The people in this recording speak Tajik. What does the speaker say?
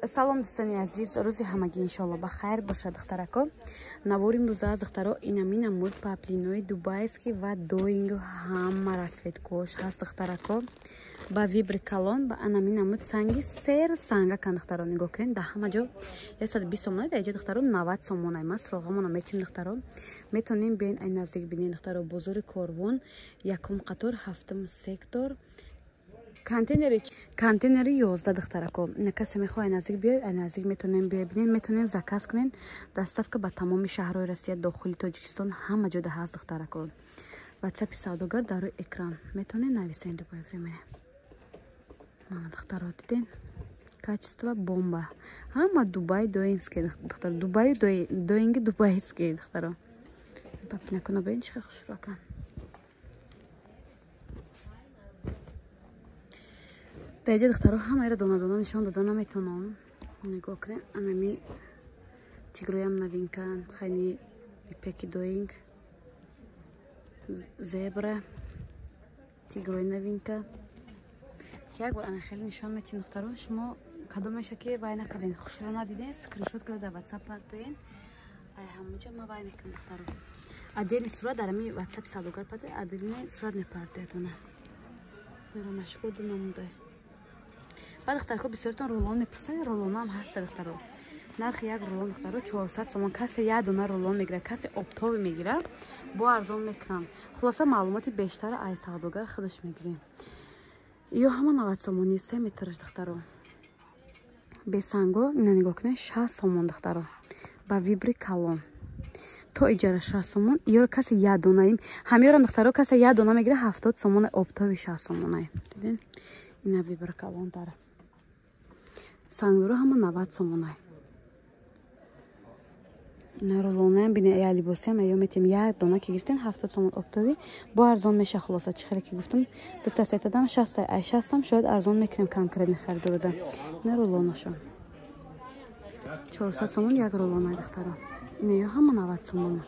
Салом, дӯстони азиз, рӯзи ҳамагӣ иншоалло ба хайр бошад, духтарако. Навори имрӯза аз духтаро инамин намуд паплинои дубайский ва доингу ҳама расцветкош ҳаст, духтарако. Ба выбор калон, ба анамин намуд санги сер сангакан, духтаро, нигоҳ кунед, дар ҳама ҷо 120 сомона, дар иҷа, духтаро, 90 сомона. Ма суроғамона мечим, духтаро. Метонем биёен, ай наздик бинен, духтаро, бозори Корвон, якум қатор, ҳафтум сектор, контейнери 11, духтарако. Касе мехоҳ наздик биёй, ай наздик метонем биёй бинен, метонем заказ кунен. Доставка ба тамоми шаҳрҳои Россия, дохили Тоҷикистон, ҳама ҷода ҳаст, духтарако. Ватсапи савдогар дар рӯи экран, метонем нависен любое время. Мана, духтаро, диден, качество бомба, ҳама Дубай доинский, духтаро, Дубаю доинги дубайский, духтаро. Папинакуна бин, чӣ хушрӯакан. Даиҷа, духтаро, ҳамаеро дона-дона нишон дода наметавонам. Нигоҳ кунед, анами тигроям новинка, хайни ипеки доинг, зебра, тигрои новинка. Як бор ана хеле нишон метин, духтаро, шумо кадомеша ки вай накарден, хушро надиден, скриншот карда дар ватсап партоен, ай ҳамонҷа ма вай мекунам, духтаро. Отдельный сурат дар ами ватсапи савдогар партоед, отдельный сурат мепартоятона. Ромашкоду намудай. Баъд, духтарко, бисёртон рулон мепурсанд, рулонам ҳаста, духтаро. Нархи як рулон, духтаро, 400 сомон. Касе як дона рулон мегирад, касе оптовый мегирад, бо арзон мекунанд. Хулоса, маълумоти бештара ай савдогар худаш мегирем. Ё ҳама 90 сомони, 3 метраш, духтаро. Бесанго ина нигоҳ кунед, 60 сомон, духтаро. Ба выбор калон. То иҷара 60 сомон, ёро касе як донаим. Ҳамёрам, духтаро, касе як дона мегирад, 70 сомон, оптовый 60 сомонай. Диден? Ина выбор калон дара. Сангдоро ҳама 90 сомонай. Ина рулонаям бине, я либосиам ё метем, як дона ки гирифтен, 70 сомон оптовый, бо арзон меша. Хулоса, чӣ хеле ки гуфтам, дута сетадам 60, ай 60-ам шояд арзон мекунем конкретный харидорода. Ина рулонашон 400 сомон як рулонай, духтаро. Ина ё ҳама 90 сомона.